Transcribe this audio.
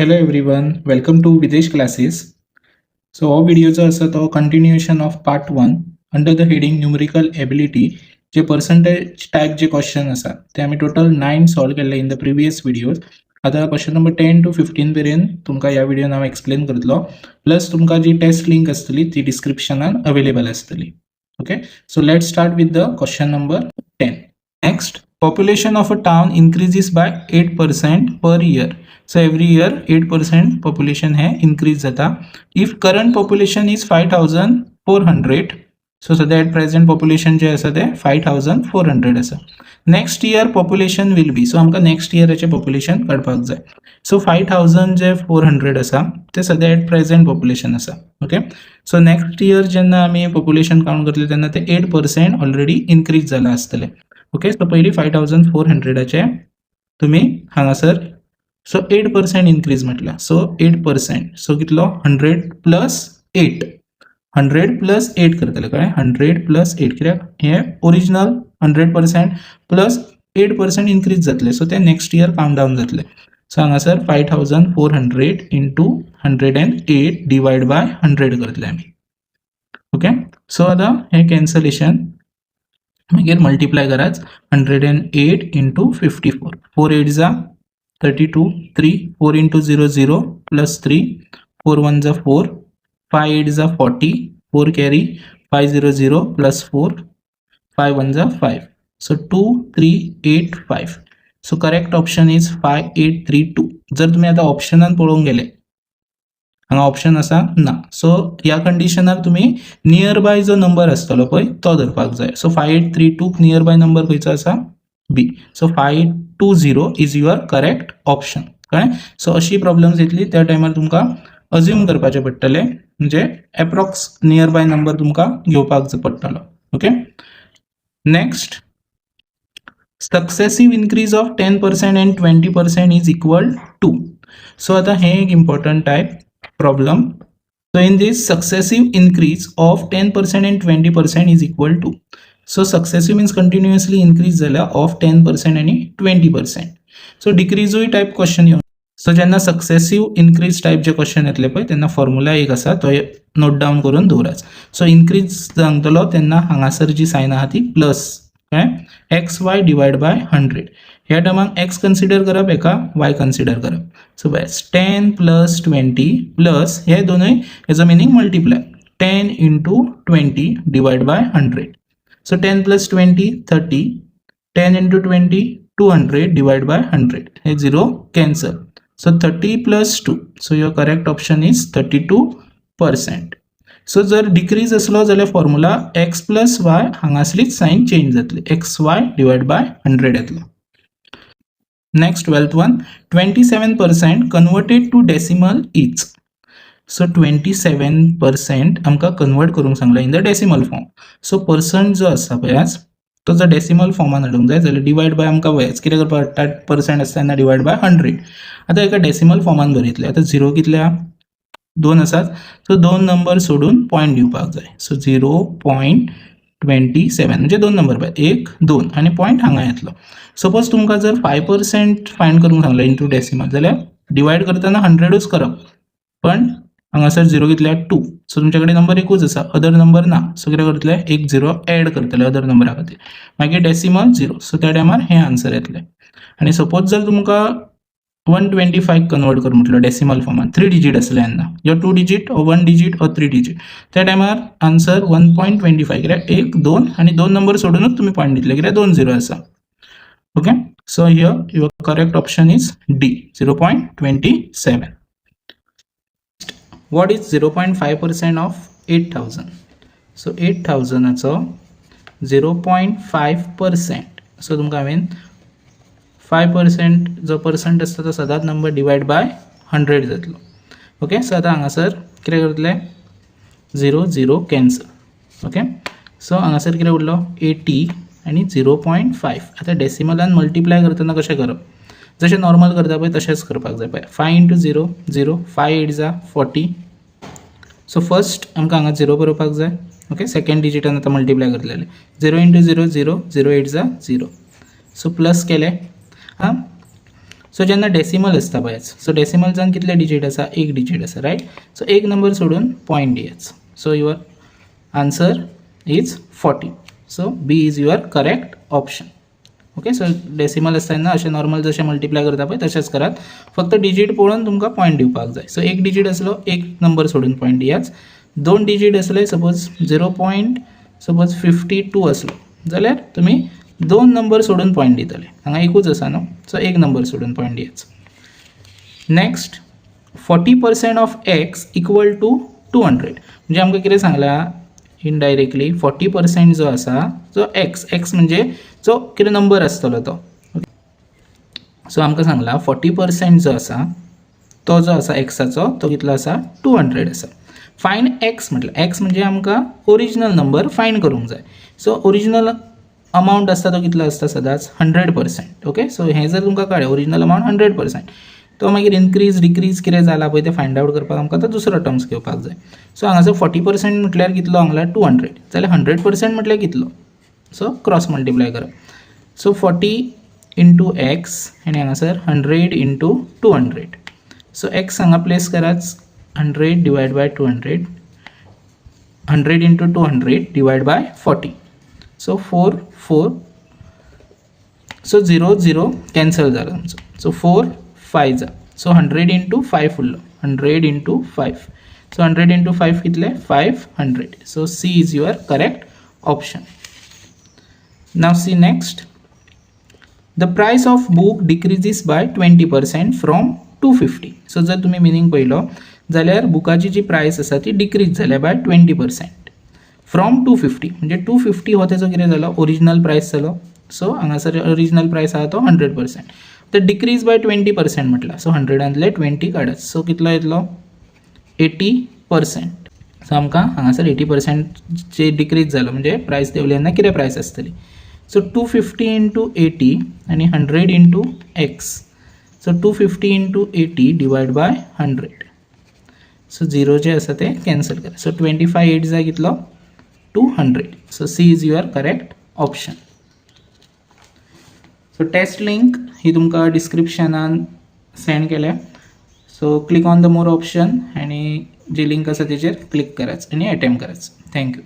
Hello everyone, welcome to Videsh Classes. So हो video जो आसा तो continuation of part one under the heading numerical ability. J percentage type J question आसा ते आमी total nine solve केल्ले in the previous videos. आतां question number 10 to 15 मेरेन तुमकां ह्या व्हिडियोन हांव एक्सप्लेन करतलो. प्लस तुमकां जी टेस्ट लिंक आसतली ती डिस्क्रिप्शनान अवेलेबल आसतली. Okay, so let's start with the question number 10. Next, population of a town increases by 8% per year. So every year 8% population hey increase जाता. If current population is 5400, so सद्या eight present population जे आसा ते five thousand four hundred आसा, next year population will be? So आमकां next इयराचें population काडपाक जाय. So five thousand जे four hundred आसा ते सद्या एट प्रेझेंट पॉप्युलेशन आसा. ओके, सो नेक्स्ट इयर जेन्ना आमी पॉप्युलेशन काउंट करतले तेन्ना ते एट पर्सेंट ऑलरेडी इन्क्रीज जालां आसतलें. ओके, सो पयलीं फायव थावजंड फोर हंड्रेडाचे तुमी हांगासर, सो एट पर्सेंट इन्क्रीज म्हटल्यार, सो एट पर्सेंट, सो कितलो? 100 plus 8, 100 plus 8 करतले. कळ्ळें? हंड्रेड प्लस एट कित्याक हे original 100% plus 8% increase जातले. सो ते नेक्स्ट इयर काउंट डावन जातले. सो हांगासर 5400 into 108 divide by 100 करतले आमी. ओके, सो आतां हें कॅन्सलेशन, मागीर मल्टिप्लाय करात 108 into 54. Four eight za 32, three, four into zero zero, plus three, four one za four, five eight za 40, four carry, five zero zero plus four, five one za five. So 2385. So correct option is 5832. जर तुमी आतां ऑप्शनान पळोवंक गेले, हांगा option आसा ना. So ह्या कंडिशनार तुमी नियर बाय जो नंबर आसतलो पळय तो धरपाक जाय. So 5832 near by number खंयचो आसा? B. So 5820 is your correct option. कळ्ळें? सो अशी प्रॉब्लम्स येतली त्या टायमार तुमकां अज्यूम करपाचें पडटलें, म्हणजे एप्रॉक्स नियर बाय नंबर तुमकां घेवपाक पडटलो. Okay, next, successive increase of 10% and 20% is equal to? So आता हे एक important type problem. So in this, successive increase of 10% and 20% is equal to? So successive means continuously increase झाल्या of ten percent आणि twenty percent. So डिक्रीजूय type question येवन. So जेन्ना successive increase type जे question येतले पळय तेन्ना formula एक आसा, तो नोट डावन करून दवरात. सो इन्क्रीज सांगतलो तेन्ना हांगासर जी सायन आहा ती प्लस, कळ्ळें? X y divide by 100. ह्या टर्माक एक्स कन्सिडर करप, हेका वाय कन्सिडर करप. सो बस टेन प्लस ट्वेंटी प्लस हे दोनूय हेजो meaning multiply, 10 into 20 divide by 100. So 10 plus 20, 30, 10 into 20, 200 divide by 100. Hey zero cancel. So 30 plus two, so your correct option is 32%. So जर decrease आसलो जाल्यार formula X plus Y, हांगासलीच sign change जातली, x y divide by 100 येतलो. Next, 12th one, 27% converted to decimal is? So 27% आमकां convert करूंक सांगला in the decimal form. So percent जो आसा पळय तो जर डेसिमल फॉर्मान हाडूंक जाय जाल्यार डिवायड बाय आमकां पळय कितें करपाक पडटा? पर्संट आसता तेन्ना डिवायड बाय हंड्रेड. आतां एका डेसिमल फॉर्मान बरयतले. आतां झिरो कितले? दोन आसात. सो दोन नंबर सोडून पॉयंट दिवपाक जाय. So 0.27 म्हणजे दोन नंबर पळय, एक दोन आनी पॉयंट हांगा येतलो. सपोज तुमकां जर फायव पर्सेंट फायंड करूंक सांगलें इंटू डेसिमल जाल्यार डिवायड करतना हंड्रेडूच करप, पण हांगासर झिरो कितले? टू. सो तुमचे कडेन नंबर एकूच आसा, अदर नंबर ना. सो कितें करतले? एक झिरो एड करतले अदर नंबरा खातीर, मागीर डेसिमल झिरो. सो त्या टायमार हें आन्सर येतलें. आनी सपोज जर तुमकां वन ट्वेंटी फायव कन्वर्ट कर म्हटलो डेसिमल फॉर्मान, थ्री डिजीट आसले तेन्ना, यो two digit or one digit or three digit, त्या टायमार answer one point twenty five. कित्याक? एक दोन आनी दोन नंबर सोडूनच तुमी पॉयंट दितले, कित्याक दोन झिरो आसा. Okay, so here your correct option is D, 0.27. What is 0.5% of 8000? So eight थावजंडाचो zero point five percent. So तुमकां हांवें फायव पर्सेंट जो पर्संट आसता तो सदांच नंबर डिवायड बाय हंड्रेड जातलो. ओके, सो आतां हांगासर कितें करतले? Zero zero cancel. Okay, so हांगासर कितें उरलो? एटी आनी झिरो पॉयंट फायव. आतां डेसिमलान मल्टिप्लाय करतना कशें करप? जशें नॉर्मल करता पळय तशेंच करपाक जाय. पळय, five into zero zero, five eight za 40. So first आमकां हांगा झिरो बरोवपाक जाय. ओके, सेकंड डिजिटान आतां मल्टिप्लाय करतले. Zero into zero zero, zero eight za zero. So plus केलें. आं, सो जेन्ना डेसिमल आसता पळयात, सो डेसिमल्सान कितले डिजीट आसा? एक डिजीट आसा, रायट? सो एक नंबर सोडून पॉयंट दियात. So your answer is 40. So B is your correct option. Okay, so decimal आसता तेन्ना अशें नॉर्मल जशें मल्टिप्लाय करता पळय तशेंच करात. फक्त डिजीट पळोवन तुमकां पॉयंट दिवपाक जाय. सो एक डिजीट आसलो, एक नंबर सोडून पॉयंट दियात. दोन डिजीट आसले, suppose 0 point suppose 52 आसलो जाल्यार तुमी दोन नंबर सोडून पॉयंट दितले. हांगा एकूच आसा न्हू, सो एक नंबर सोडून पॉयंट दियात. Next, 40% of x equal to 200. म्हणजे आमकां कितें सांगलां इनडायरेक्टली? 40% जो आसा जो एक्स, एक्स म्हणजे जो कितें नंबर आसतलो तो. सो आमकां सांगलां 40% जो आसा तो जो आसा एक्साचो तो कितलो आसा? 200 आसा. फायंड एक्स म्हटल्यार, एक्स म्हणजे आमकां ओरिजिनल नंबर फायंड करूंक जाय. सो ओरिजिनल अमावंट आसता तो कितलो आसता सदांच? 100%. ओके, सो हें जर तुमकां कळ्ळें, ओरिजिनल अमावंट 100%, तो मागीर इन्क्रीज डिक्रीज कितें जाला पळय तें फायंड आवट करपाक आमकां तो दुसरो टर्म्स घेवपाक जाय. सो हांगासर 40% म्हटल्यार कितलो हांगला? 200. जाल्यार 100% म्हटल्यार कितलो? सो क्रॉस मल्टिप्लाय करप. सो 40 इंटू एक्स आनी हांगासर 100 into 200. So x हांगा प्लेस करात. 100 divide by 200, 100 into 200 divide by 40. So four four, so zero zero cancel जाला तुमचो. सो फोर फाय जा, सो 100 इंटू फायव उरलो. 100 into five, so 100 into five कितले? 500. So C is your correct option. Now see next. The price of book decreases by 20% from 250. So जर तुम्ही meaning पळयलो जाल्यार बुकाची जी प्रायस आसा ती डिक्रीज जाल्या बाय 20% फ्रॉम 250. म्हणजे 250 हो तेजो कितें जालो? ओरिजिनल प्रायस जालो. सो हांगासर ओरिजिनल प्रायस आहा तो 100%. तर डिक्रीज बाय 20% म्हटलां, सो 100रांतले 20 काडात. सो कितलो येतलो? 80%. सो आमकां हांगासर 80%चे डिक्रीज जालो म्हणजे प्रायस देंवली तेन्ना कितें प्रायस आसतली? So 250 into 80 आनी 100 into x. So 250 into 80 divide by 100. So zero जे आसा ते कॅन्सल करा. सो 25 एट जाय कितलो? 200. So C is your correct option. So test link ही तुमकां डिस्क्रिप्शनान सेंड केल्या. So click on the more option आनी जी लिंक आसा तेजेर क्लिक करात आनी एटेम्प करात. Thank you.